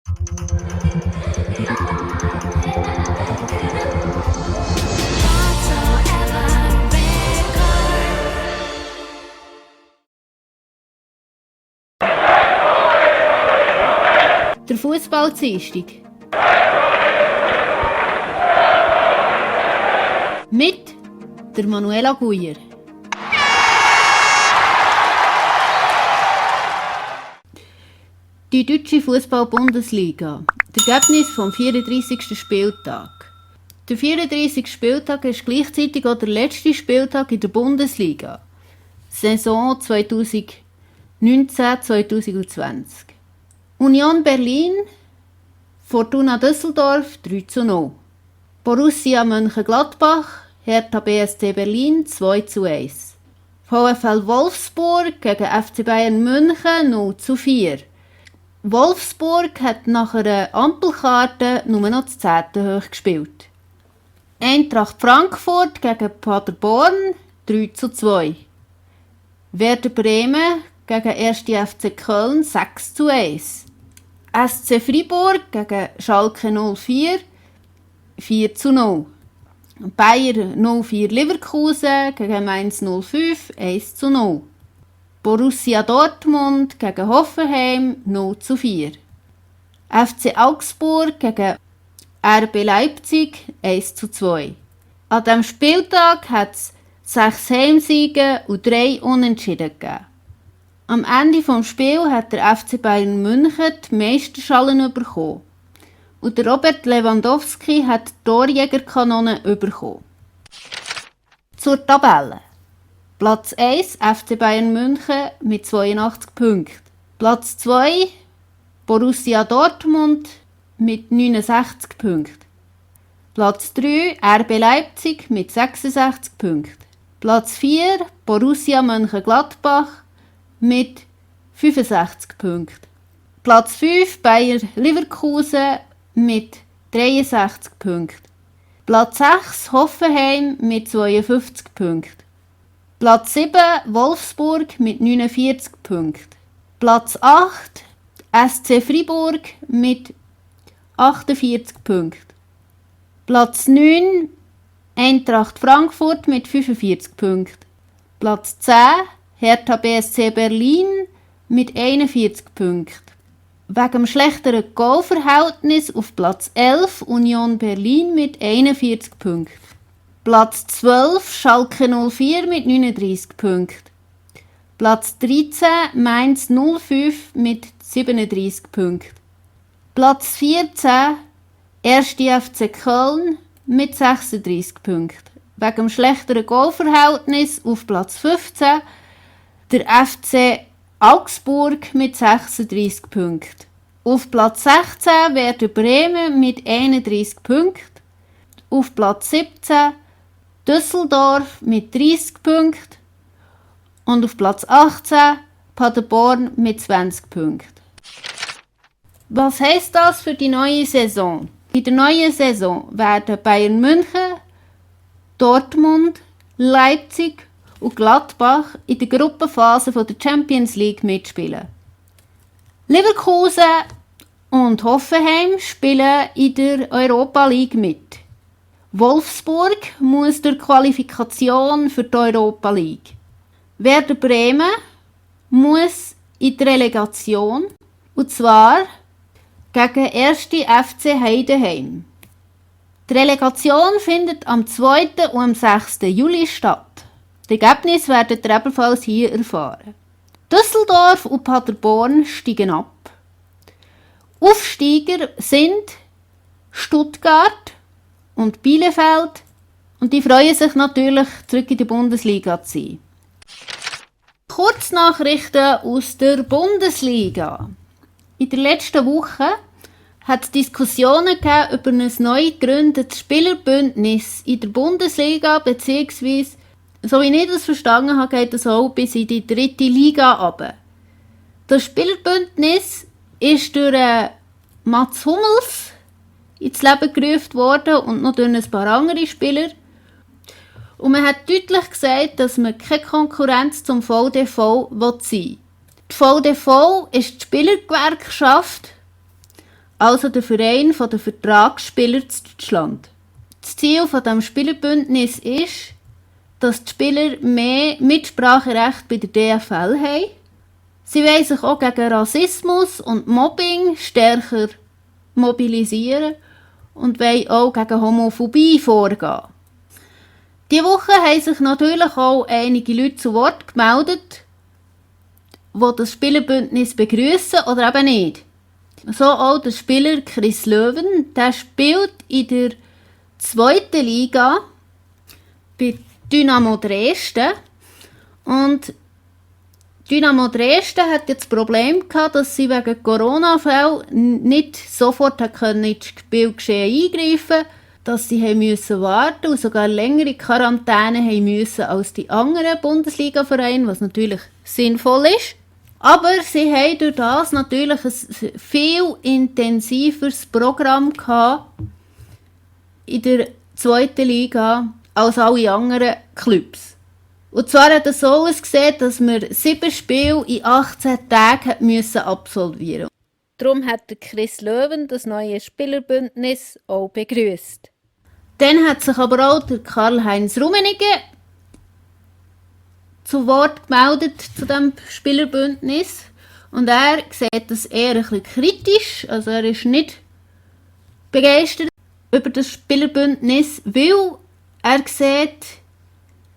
Der Fußball-Dienstag. Mit der Manuela Guyer. Die deutsche Fußball-Bundesliga. Das Ergebnis vom 34. Spieltag. Der 34. Spieltag ist gleichzeitig auch der letzte Spieltag in der Bundesliga. Saison 2019-2020. Union Berlin, Fortuna Düsseldorf 3:0. Borussia Mönchengladbach, Hertha BSC Berlin 2:1. VfL Wolfsburg gegen FC Bayern München 0:4. Wolfsburg hat nach einer Ampelkarte nur noch das 10. hoch gespielt. Eintracht Frankfurt gegen Paderborn 3:2. Werder Bremen gegen 1. FC Köln 6:1. SC Freiburg gegen Schalke 04 4:0. Bayer 04 Leverkusen gegen Mainz 05 1:0. Borussia Dortmund gegen Hoffenheim 0:4. FC Augsburg gegen RB Leipzig 1:2. An diesem Spieltag hat es 6 Heimsiege und 3 Unentschieden gegeben. Am Ende des Spiels hat der FC Bayern München die Meisterschalen bekommen. Und der Robert Lewandowski hat die Torjägerkanone bekommen. Zur Tabelle. Platz 1 FC Bayern München mit 82 Punkten. Platz 2 Borussia Dortmund mit 69 Punkten. Platz 3 RB Leipzig mit 66 Punkten. Platz 4 Borussia Mönchengladbach mit 65 Punkten. Platz 5 Bayer Leverkusen mit 63 Punkten. Platz 6 Hoffenheim mit 52 Punkten. Platz 7 Wolfsburg mit 49 Punkten. Platz 8 SC Freiburg mit 48 Punkten. Platz 9 Eintracht Frankfurt mit 45 Punkten. Platz 10 Hertha BSC Berlin mit 41 Punkten. Wegen dem schlechteren Goalverhältnis auf Platz 11 Union Berlin mit 41 Punkten. Platz 12 Schalke 04 mit 39 Punkten. Platz 13 Mainz 05 mit 37 Punkten. Platz 14 1. FC Köln mit 36 Punkten. Wegen dem schlechteren Goalverhältnis auf Platz 15 der FC Augsburg mit 36 Punkten. Auf Platz 16 Werder Bremen mit 31 Punkten. Auf Platz 17 Düsseldorf mit 30 Punkten. Und auf Platz 18 Paderborn mit 20 Punkten. Was heisst das für die neue Saison? In der neuen Saison werden Bayern München, Dortmund, Leipzig und Gladbach in der Gruppenphase der Champions League mitspielen. Leverkusen und Hoffenheim spielen in der Europa League mit. Wolfsburg muss durch Qualifikation für die Europa League. Werder Bremen muss in die Relegation, und zwar gegen 1. FC Heidenheim. Die Relegation findet am 2. und am 6. Juli statt. Die Ergebnisse werden ihr ebenfalls hier erfahren. Düsseldorf und Paderborn steigen ab. Aufsteiger sind Stuttgart und Bielefeld und die freuen sich natürlich, zurück in der Bundesliga zu sein. Kurznachrichten aus der Bundesliga. In der letzten Woche hat es Diskussionen gegeben über ein neu gegründetes Spielerbündnis in der Bundesliga, beziehungsweise, so wie ich das verstanden habe, geht es auch bis in die 3. Liga runter. Das Spielerbündnis ist durch Mats Hummels ins Leben gerufen worden und noch durch ein paar andere Spieler. Und man hat deutlich gesagt, dass man keine Konkurrenz zum VDV sein will. Die VDV ist die Spielergewerkschaft, also der Verein der Vertragsspieler zu Deutschland. Das Ziel von diesem Spielerbündnis ist, dass die Spieler mehr Mitspracherecht bei der DFL haben. Sie wollen sich auch gegen Rassismus und Mobbing stärker mobilisieren und wollen auch gegen Homophobie vorgehen. Diese Woche haben sich natürlich auch einige Leute zu Wort gemeldet, die das Spielerbündnis begrüßen oder eben nicht. So auch der Spieler Chris Löwen, der spielt in der 2. Liga bei Dynamo Dresden. Und Dynamo Dresden hat jetzt das Problem gehabt, dass sie wegen Corona-Fällen nicht sofort ins Spielgeschehen eingreifen konnten, dass sie müssen warten und sogar längere Quarantäne haben müssen als die anderen Bundesliga-Vereine, was natürlich sinnvoll ist. Aber sie haben durch das natürlich ein viel intensiveres Programm gehabt in der 2. Liga als alle anderen Clubs. Und zwar hat es so ausgesehen, dass wir 7 Spiele in 18 Tagen müssen absolvieren. Darum hat Chris Löwen das neue Spielerbündnis auch begrüßt. Dann hat sich aber auch der Karl-Heinz Rummenigge zu Wort gemeldet zu diesem Spielerbündnis. Und er sieht das eher ein bisschen kritisch. Also er ist nicht begeistert über das Spielerbündnis, weil er sieht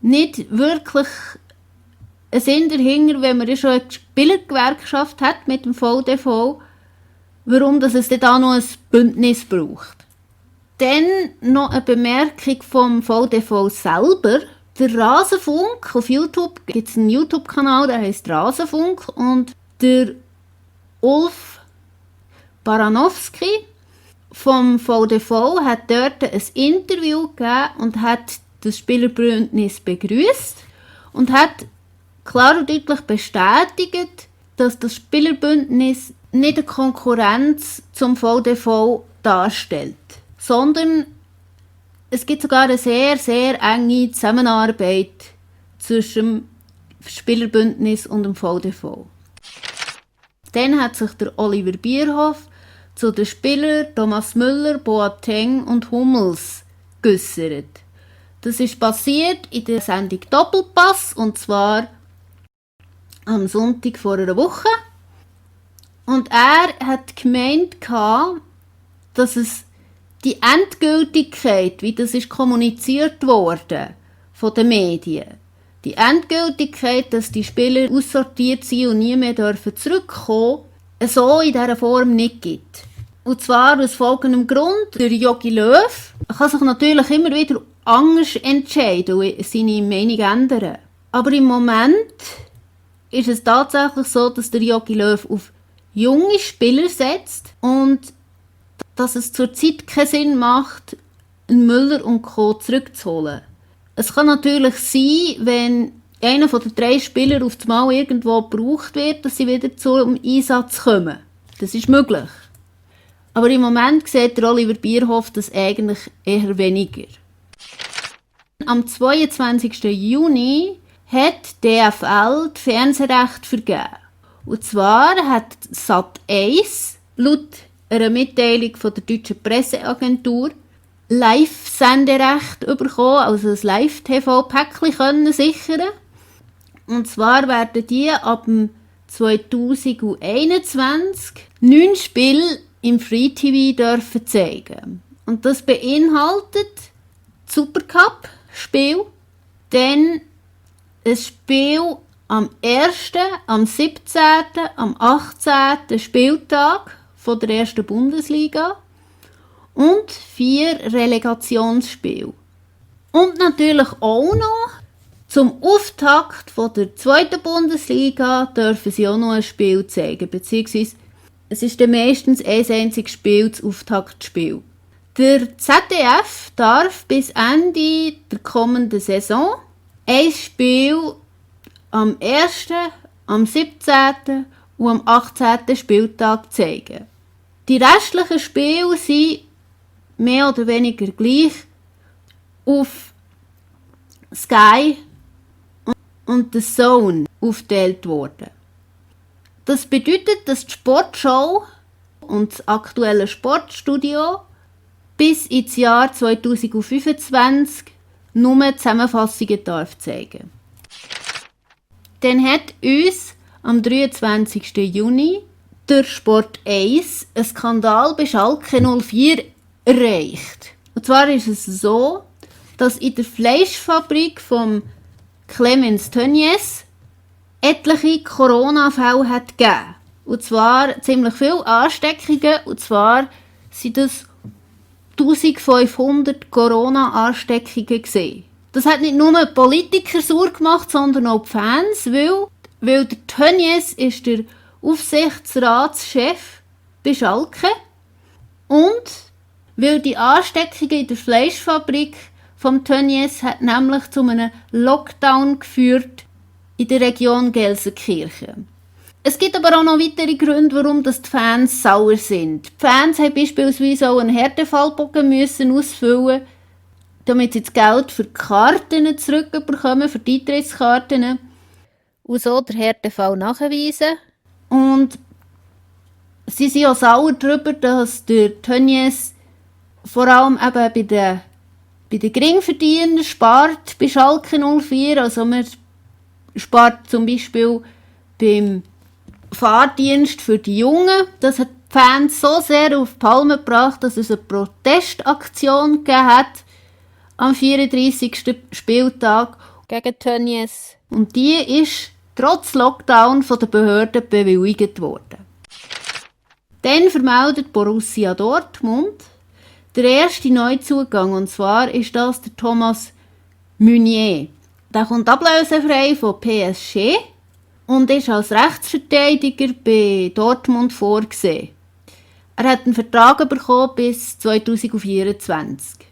nicht wirklich einen Sinn dahinter, wenn man ja schon eine Spielergewerkschaft hat mit dem VDV, warum dass es da noch ein Bündnis braucht. Dann noch eine Bemerkung vom VDV selber. Der Rasenfunk, auf YouTube gibt es einen YouTube-Kanal, der heisst Rasenfunk, und der Ulf Baranowski vom VDV hat dort ein Interview gegeben und hat das Spielerbündnis begrüßt und hat klar und deutlich bestätigt, dass das Spielerbündnis nicht eine Konkurrenz zum VDV darstellt, sondern es gibt sogar eine sehr, sehr enge Zusammenarbeit zwischen dem Spielerbündnis und dem VDV. Dann hat sich der Oliver Bierhoff zu den Spielern Thomas Müller, Boateng und Hummels geäussert. Das ist passiert in der Sendung Doppelpass, und zwar am Sonntag vor einer Woche. Und er hat gemeint, dass es die Endgültigkeit, wie das ist kommuniziert worden von den Medien, die Endgültigkeit, dass die Spieler aussortiert sind und nie mehr zurückkommen dürfen, so in dieser Form nicht gibt. Und zwar aus folgendem Grund: Der Jogi Löw kann sich natürlich immer wieder anders entscheiden und seine Meinung ändern. Aber im Moment ist es tatsächlich so, dass der Jogi Löw auf junge Spieler setzt und dass es zurzeit keinen Sinn macht, einen Müller und Co. zurückzuholen. Es kann natürlich sein, wenn einer von den 3 Spielern auf einmal irgendwo gebraucht wird, dass sie wieder zum Einsatz kommen. Das ist möglich. Aber im Moment sieht der Oliver Bierhoff das eigentlich eher weniger. Am 22. Juni hat die DFL die Fernsehrechte vergeben. Und zwar hat Sat.1 laut einer Mitteilung von der deutschen Presseagentur Live-Senderecht bekommen, also ein Live-TV-Päckchen sichern. Und zwar werden die ab 2021 9 Spiele im Free TV dürfen zeigen. Und das beinhaltet Supercup-Spiel, dann ein Spiel am 1., am 17., am 18. Spieltag von der ersten Bundesliga und 4 Relegationsspiele. Und natürlich auch noch zum Auftakt von der 2. Bundesliga dürfen sie auch noch ein Spiel zeigen, beziehungsweise es ist dann meistens ein einziges Spiel, das Auftaktspiel. Der ZDF darf bis Ende der kommenden Saison ein Spiel am 1., am 17. und am 18. Spieltag zeigen. Die restlichen Spiele sind mehr oder weniger gleich auf Sky und The Zone aufgeteilt worden. Das bedeutet, dass die Sportschau und das aktuelle Sportstudio bis ins Jahr 2025 nur Zusammenfassungen zeigen. Dann hat uns am 23. Juni der Sport 1 ein Skandal bei Schalke 04 erreicht. Und zwar ist es so, dass in der Fleischfabrik von Clemens Tönnies etliche Corona-Fälle hat gegeben. Und zwar ziemlich viele Ansteckungen. Und zwar sind das 1500 Corona-Ansteckungen gewesen. Das hat nicht nur die Politiker sauer gemacht, sondern auch die Fans, weil der Tönnies ist der Aufsichtsratschef bei Schalke und weil die Ansteckungen in der Fleischfabrik vom Tönnies hat nämlich zu einem Lockdown geführt in der Region Gelsenkirchen. Es gibt aber auch noch weitere Gründe, warum die Fans sauer sind. Die Fans haben beispielsweise auch einen Härtefallbogen müssen ausfüllen, damit sie das Geld für die Karten zurückbekommen, für die Eintrittskarten. Und so den Härtefall nachweisen. Und sie sind auch sauer darüber, dass der Tönnies vor allem eben bei den Geringverdienern spart, bei Schalke 04. Also man spart zum Beispiel beim Fahrdienst für die Jungen. Das hat die Fans so sehr auf die Palme gebracht, dass es eine Protestaktion gegeben hat am 34. Spieltag gegen Tönnies. Und die ist trotz Lockdown von den Behörden bewilligt worden. Dann vermeldet Borussia Dortmund der erste Neuzugang, und zwar ist das der Thomas Meunier. Der kommt ablösefrei von PSG und ist als Rechtsverteidiger bei Dortmund vorgesehen. Er hat einen Vertrag bekommen bis 2024.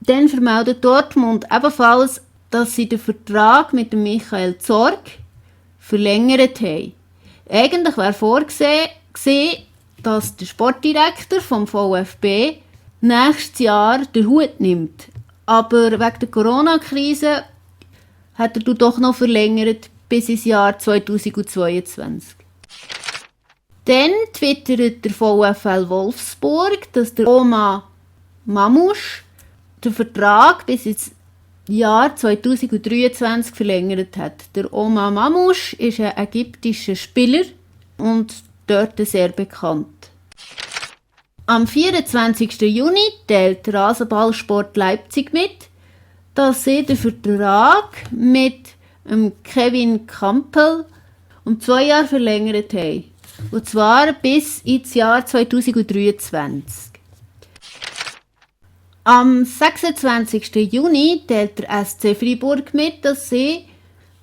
Dann vermeldet Dortmund ebenfalls, dass sie den Vertrag mit dem Michael Zorg verlängert haben. Eigentlich wäre vorgesehen, dass der Sportdirektor vom VfB nächstes Jahr den Hut nimmt. Aber wegen der Corona-Krise hat er doch noch verlängert bis ins Jahr 2022. Dann twittert der VfL Wolfsburg, dass der Oma Mamouche den Vertrag bis ins Jahr 2023 verlängert hat. Der Oma Mamouche ist ein ägyptischer Spieler und dort sehr bekannt. Am 24. Juni teilt der Rasenballsport Leipzig mit, dass sie den Vertrag mit Kevin Campbell um 2 Jahre verlängert haben. Und zwar bis ins Jahr 2023. Am 26. Juni teilt der SC Freiburg mit, dass sie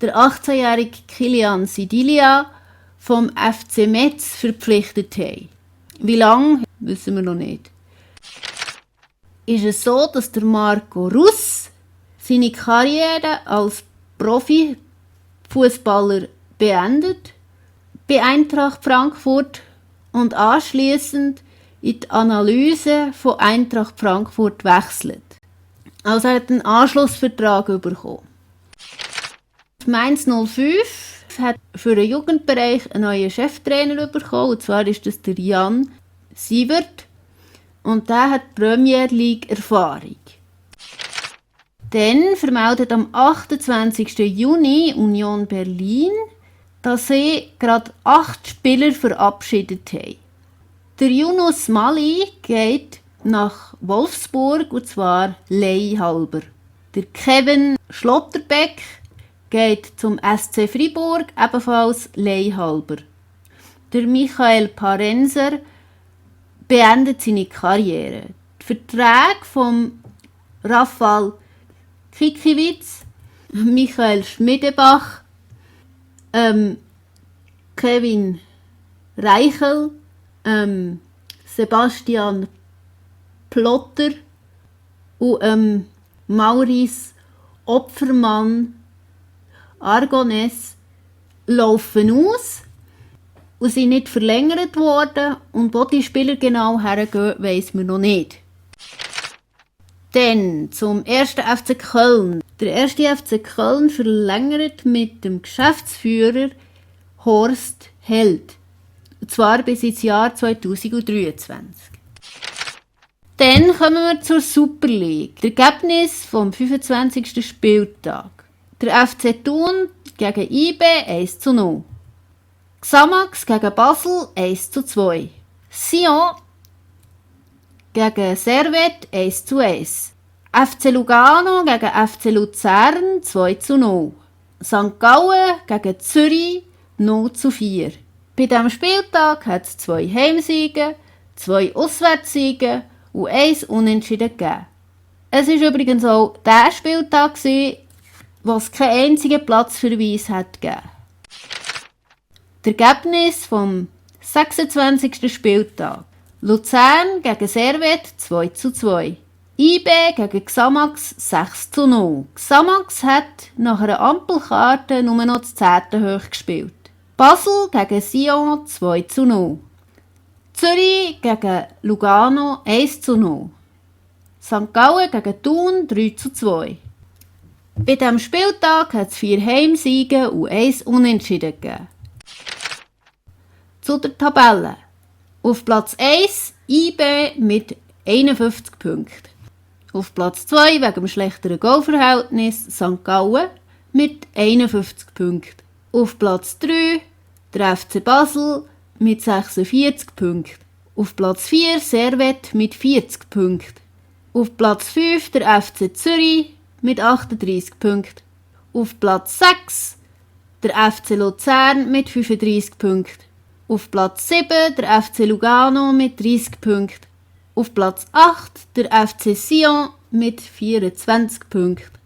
den 18-jährigen Kilian Sidilia vom FC Metz verpflichtet haben. Wie lange, wissen wir noch nicht. Ist es so, dass der Marco Russ seine Karriere als Profifußballer beendet bei Eintracht Frankfurt und anschliessend in die Analyse von Eintracht Frankfurt wechselt. Also er hat einen Anschlussvertrag bekommen. Mainz 05 hat für den Jugendbereich einen neuen Cheftrainer bekommen, und zwar ist das der Jan Sievert, und der hat Premier League Erfahrung. Dann vermeldet am 28. Juni Union Berlin, dass sie gerade 8 Spieler verabschiedet haben. Der Yunus Mali geht nach Wolfsburg, und zwar leihhalber. Der Kevin Schlotterbeck geht zum SC Freiburg, ebenfalls leihhalber. Der Michael Parenser beendet seine Karriere. Die Verträge von Rafał Kikiewicz, Michael Schmiedebach, Kevin Reichel, Sebastian Plotter und Maurice Opfermann Argones laufen aus und sind nicht verlängert worden, und wo die Spieler genau hergehen, weiss man noch nicht. Dann zum 1. FC Köln. Der 1. FC Köln verlängert mit dem Geschäftsführer Horst Held. und zwar bis ins Jahr 2023. Dann kommen wir zur Super League. Das Ergebnis vom 25. Spieltag. Der FC Thun gegen IB 1:0. Xamax gegen Basel 1:2. Sion gegen Servette 1:1. FC Lugano gegen FC Luzern 2:0. St. Gallen gegen Zürich 0:4. Bei diesem Spieltag hat es 2 Heimsiege, 2 Auswärtssiege und 1 Unentschieden gegeben. Es war übrigens auch der Spieltag, wo es keinen einzigen Platzverweis hat gegeben. Das Ergebnis vom 26. Spieltag. Luzern gegen Servette 2:2. IB gegen Xamax 6:0. Xamax hat nach einer Ampelkarte nur noch das 10. hoch gespielt. Basel gegen Sion 2:0. Zürich gegen Lugano 1:0. St. Gallen gegen Thun 3:2. Bei diesem Spieltag hat es 4 Heimsiege und 1 Unentschieden gegeben. Zu der Tabelle. Auf Platz 1 IB mit 51 Punkten. Auf Platz 2 wegen dem schlechteren Goalverhältnis St. Gallen mit 51 Punkten. Auf Platz 3 der FC Basel mit 46 Punkten. Auf Platz 4 Servette mit 40 Punkten. Auf Platz 5 der FC Zürich mit 38 Punkten. Auf Platz 6 der FC Luzern mit 35 Punkten. Auf Platz 7 der FC Lugano mit 30 Punkten. Auf Platz 8 der FC Sion mit 24 Punkten.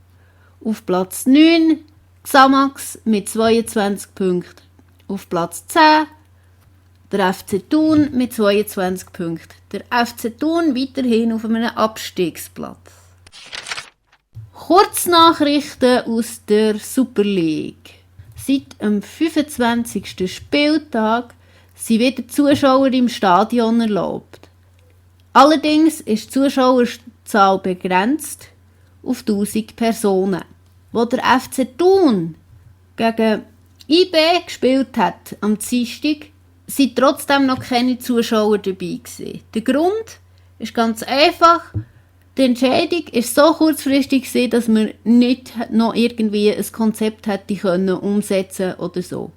Auf Platz 9 Xamax mit 22 Punkten. Auf Platz 10 der FC Thun mit 22 Punkten. Der FC Thun weiterhin auf einem Abstiegsplatz. Kurznachrichten aus der Super League. Seit dem 25. Spieltag sind wieder Zuschauer im Stadion erlaubt. Allerdings ist die Zuschauerzahl begrenzt auf 1000 Personen. Wo der FC Thun gegen IB gespielt hat am Dienstag, sind trotzdem noch keine Zuschauer dabei gewesen. Der Grund ist ganz einfach. Die Entscheidung war so kurzfristig, dass man nicht noch irgendwie ein Konzept hätte umsetzen oder so.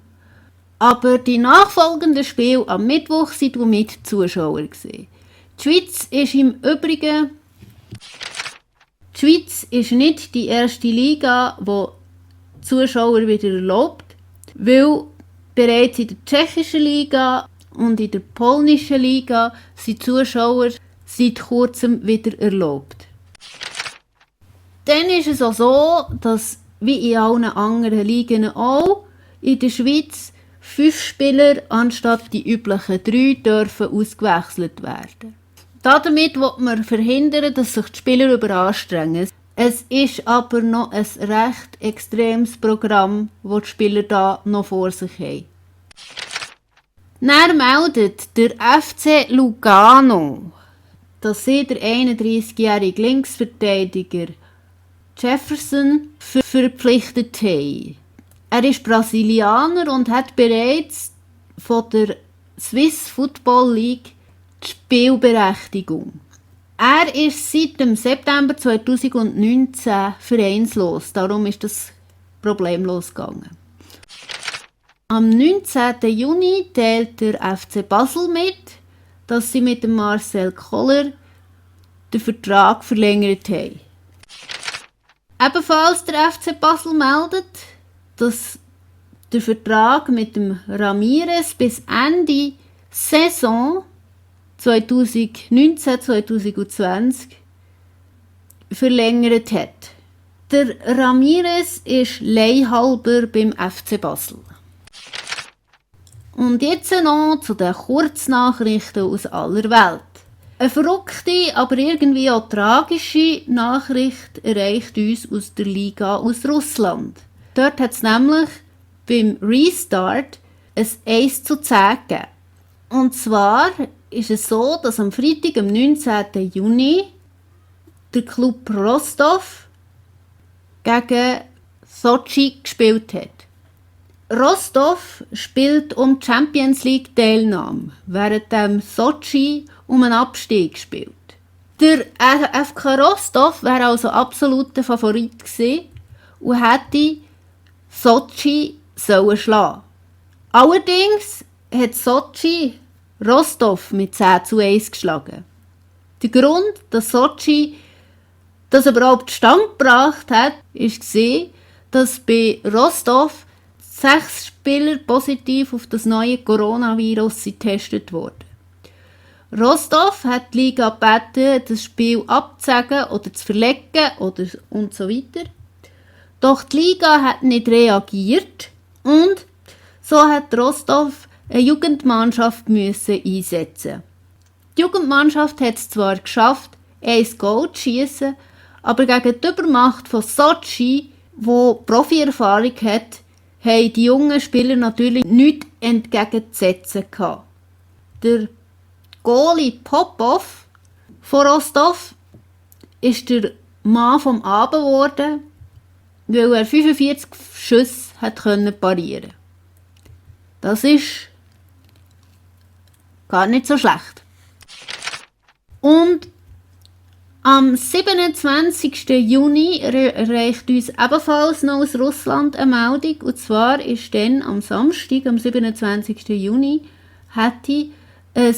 Aber die nachfolgenden Spiele am Mittwoch waren mit Zuschauer. Die Schweiz ist im Übrigen die Schweiz ist nicht die erste Liga, die Zuschauer wieder erlaubt, weil bereits in der tschechischen Liga und in der polnischen Liga sind Zuschauer seit kurzem wieder erlaubt. Dann ist es auch so, dass wie in allen anderen Ligen auch in der Schweiz 5 Spieler anstatt die üblichen 3 dürfen ausgewechselt werden. Damit will man verhindern, dass sich die Spieler überanstrengen. Es ist aber noch ein recht extremes Programm, das die Spieler da noch vor sich haben. Dann meldet der FC Lugano, dass sie der 31-jährige Linksverteidiger Jefferson verpflichtet haben. Er ist Brasilianer und hat bereits von der Swiss Football League die Spielberechtigung. Er ist seit dem September 2019 vereinslos, darum ist das problemlos gegangen. Am 19. Juni teilt der FC Basel mit, dass sie mit dem Marcel Koller den Vertrag verlängert haben. Ebenfalls der FC Basel meldet, dass der Vertrag mit dem Ramirez bis Ende Saison 2019-2020 verlängert hat. Der Ramirez ist leihhalber beim FC Basel. Und jetzt noch zu den Kurznachrichten aus aller Welt. Eine verrückte, aber irgendwie auch tragische Nachricht erreicht uns aus der Liga aus Russland. Dort hat es nämlich beim Restart ein 1:10 gegeben. Und zwar ist es so, dass am Freitag, am 19. Juni, der Klub Rostov gegen Sochi gespielt hat. Rostov spielt um die Champions League Teilnahme, während dem Sochi um einen Abstieg spielt. Der FK Rostov wäre also absoluter Favorit gewesen und hätte Sochi schlagen. Allerdings hat Sochi Rostov mit 10:1 geschlagen. Der Grund, dass Sochi das überhaupt zustande gebracht hat, war, dass bei Rostov 6 Spieler positiv auf das neue Coronavirus getestet wurden. Rostov hat die Liga gebeten, das Spiel abzusagen oder zu verlegen und so weiter. Doch die Liga hat nicht reagiert und so hat Rostov eine Jugendmannschaft einsetzen. Die Jugendmannschaft hat es zwar geschafft, 1 Goal zu schiessen, aber gegen die Übermacht von Sochi, die Profi-Erfahrung hat, haben die jungen Spieler natürlich nichts entgegenzusetzen gehabt. Der Goalie Popov von Rostov ist der Mann vom Abend geworden, weil er 45 Schüsse parieren konnte. Das ist gar nicht so schlecht. Und am 27. Juni erreicht uns ebenfalls noch aus Russland eine Meldung. Und zwar ist dann am Samstag, am 27. Juni, hätte ein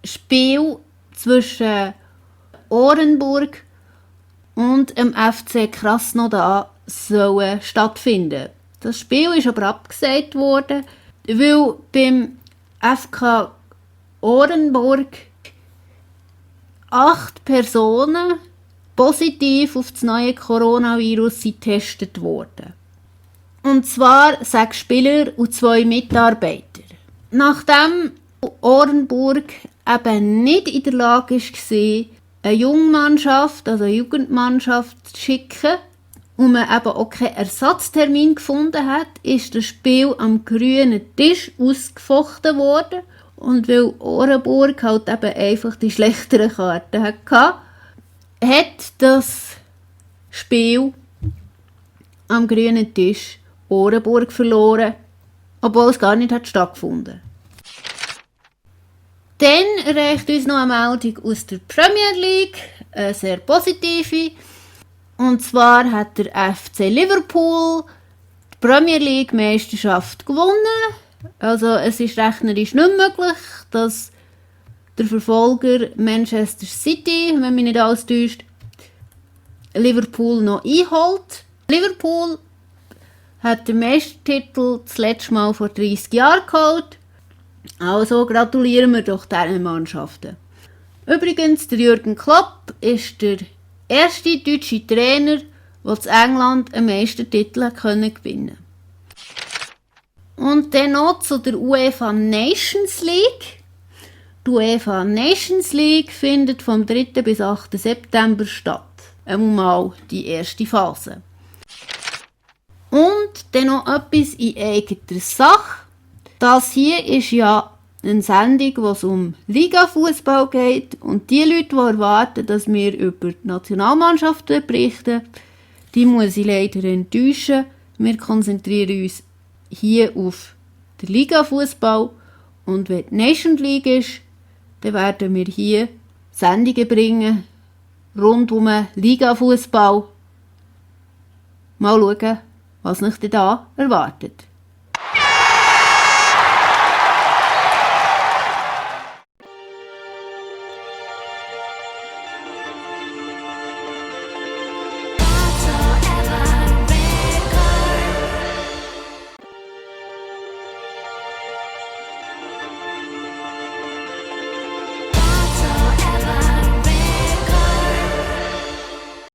Spiel zwischen Orenburg und dem FC Krasnodar stattfinden. Das Spiel ist aber abgesagt worden, weil beim FK Orenburg 8 Personen positiv auf das neue Coronavirus getestet wurden. Und zwar 6 Spieler und 2 Mitarbeiter. Nachdem Orenburg eben nicht in der Lage war, eine Jungmannschaft, also eine Jugendmannschaft zu schicken und man eben auch keinen Ersatztermin gefunden hat, ist das Spiel am grünen Tisch ausgefochten worden. Und weil Orenburg halt eben einfach die schlechteren Karten hatte, hat das Spiel am grünen Tisch Orenburg verloren, obwohl es gar nicht stattgefunden hat. Dann erreicht uns noch eine Meldung aus der Premier League, eine sehr positive. Und zwar hat der FC Liverpool die Premier League Meisterschaft gewonnen. Also es ist rechnerisch nicht möglich, dass der Verfolger Manchester City, wenn mich nicht alles täuscht, Liverpool noch einholt. Liverpool hat den Meistertitel das letzte Mal vor 30 Jahren geholt. Also gratulieren wir doch diesen Mannschaften. Übrigens, der Jürgen Klopp ist der erste deutsche Trainer, der in England einen Meistertitel gewinnen konnte. Und dann noch zu der UEFA Nations League. Die UEFA Nations League findet vom 3. bis 8. September statt. Einmal die erste Phase. Und dann noch etwas in eigener Sache. Das hier ist ja eine Sendung, wo es um Liga-Fußball geht. Und die Leute, die erwarten, dass wir über die Nationalmannschaften berichten, die muss ich leider enttäuschen. Wir konzentrieren uns hier auf den Liga-Fußball. Und wenn die Nation League ist, dann werden wir hier Sendungen bringen rund um den Liga-Fußball. Mal schauen, was euch da erwartet.